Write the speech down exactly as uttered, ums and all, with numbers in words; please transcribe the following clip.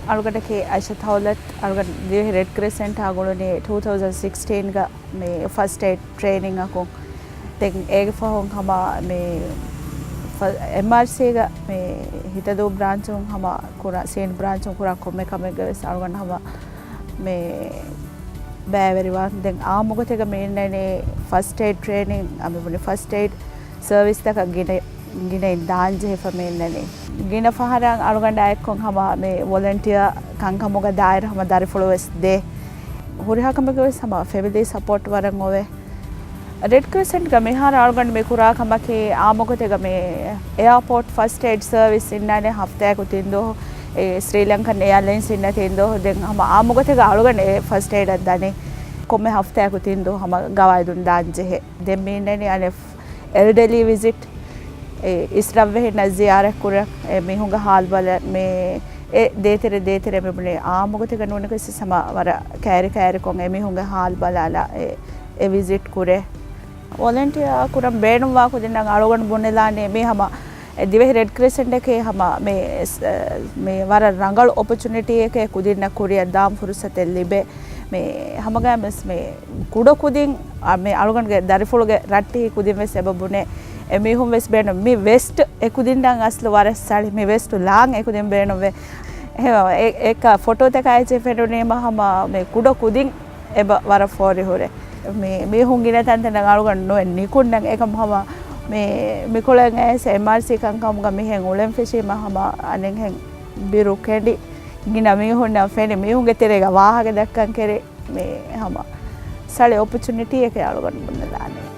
އަޅުގަނޑަކީ އައިޝަ ތައުލަތް. އަޅުގަނޑު ދިވެހި ރެޑް ކްރެސެންޓާ ގުޅުނީ ޓޫ ތައުޒަން ސިކްސްޓީންގަ މި ފަސްޓް އެއިޑް ޓްރޭނިންއަކުން. ދެން އޭގެ ފަހުން ހަމަ މި ފަ-، އެމްއާރްސީގަ މި ހިތަދޫ ބްރާންޗުން ހަމަ ކުރާ، ސީން ބްރާންޗުން ކުރާ ކޮންމެ ކަމެއްގަ ވެސް އަޅުގަނޑު ހަމަ މި ބައިވެރިވާން. ދެން އާއްމުގޮތެއްގަ މި އިންނަނީ ފަސްޓް އެއިޑް ޓްރޭނިން، އަ، މި ބުނި ފަސްޓް އެއިޑް ސަރވިސްތަކަށް ގިނަ، ގިނައިން ދާން ޖެހިފަ މި އިންނަނީ. ގިނަ ފަހަރަށް އަޅުގަނޑާ އެއްކޮށް ހަމަ މި ވޮލަންޓިއާ ކަންކަމުގަ ދާއިރު ހަމަ ދަރިފުޅު ވެސް ދޭ. ހުރިހާ ކަމެއްގަ ވެސް ހަމަ ފެމިލީ ސަޕޯޓް ވަރަށް އޮވޭ. ރެޑް ކްރެސެންޓްގަ މިހާރު އަޅުގަނޑު މި ކުރާ ކަމަކީ އާއްމުގޮތެއްގަ މި އެއާޕޯޓް ފަސްޓް އެއިޑް ސަރވިސް އިންނާނެ ހަފްތާއަކު ތިން ދުވަހު، އެ ސްރީލަންކަން އެއާލައިންސް އިންނަ ތިން ދުވަހު. ދެން ހަމަ އާއްމުގޮތެއްގަ އަޅުގަނޑު އެ ފަސްޓް އެއިޑަށް ދަނީ ކޮންމެ ހަފްތާއަކު ތިން ދުވަހު ހަމަ ގަވާއިދުން ދާން ޖެހޭ. ދެން މި އިންނަނީ އަނެއް އެލްޑަލީ ވިޒިޓް، އެ އިސްރަށްވެހިންނަށް ޒިޔާރަތް ކުރަން، އެ މީހުންގެ ހާލް ބަލަން، މި އެ ދޭތެރެ ދޭތެރެ މި ބުނި އާއްމުގޮތެއްގަ ނޫނަކަސް ހަމަ ވަރަށް ކައިރި ކައިރިކޮށް އެ މީހުންގެ ހާލް ބަލާލާ އެ، އެ ވިޒިޓް ކުރޭ. ވޮލަންޓިއާ ކުރަން ބޭނުންވާ ކުދިންނަށް އަޅުގަނޑު ބުނެލާނީ މީ ހަމަ އެ ދިވެހި ރެޑް ކްރެސެންޓަކީ ހަމަ މި، މި ވަރަށް ރަނގަޅު އޮޕޮޗުނިޓީއެކޭ ކުދިންނަށް ކުރިއަށް ދާން ފުރުސަތެއް ލިބޭ. މި ހަމަގައިމުވެސް މި ކުޑަ ކުދިން، އަ، މި އަޅުގަނޑުގެ ދަރިފުޅުގެ ރައްޓެހި ކުދިން ވެސް އެބަ ބުނޭ. އެ މީހުން ވެސް ބޭނުން މި ވެސްޓް އެ ކުދިންނަށް އަސްލު ވަރަށް ސަޅި. މި ވެސްޓް ލާން އެ ކުދިން ބޭނުންވޭ. އެހެންވީމަ އެ، އެކަ ފޮޓޯތަކާ އެއްޗެއް ފެނުނީމަ ހަމަ މި ކުޑަ ކުދިން އެބަ ވަރަށް ފޯރި ހުރޭ. މި މީހުން ގިނަ ތަންތަނަށް އަޅުގަނޑު ނުވެ ނިކުންނަން. އެކަމް ހަމަ މި މިކޮޅެން އައިސް އެމްއާރްސީ ކަންކަމުގަ މިހެން އުޅެން ފެށީމަ ހަމަ އަނެއްހެން ބިރު ކެނޑި ގިނަ މީހުންނަށް ފެނި މީހުންގެ ތެރޭގަ ވާހަކަ ދައްކަން ކެރި މި ހަމަ ސަޅި އޮޕޮޗުނިޓީއެކޭ އަޅުގަނޑު ބުނެލާނީ.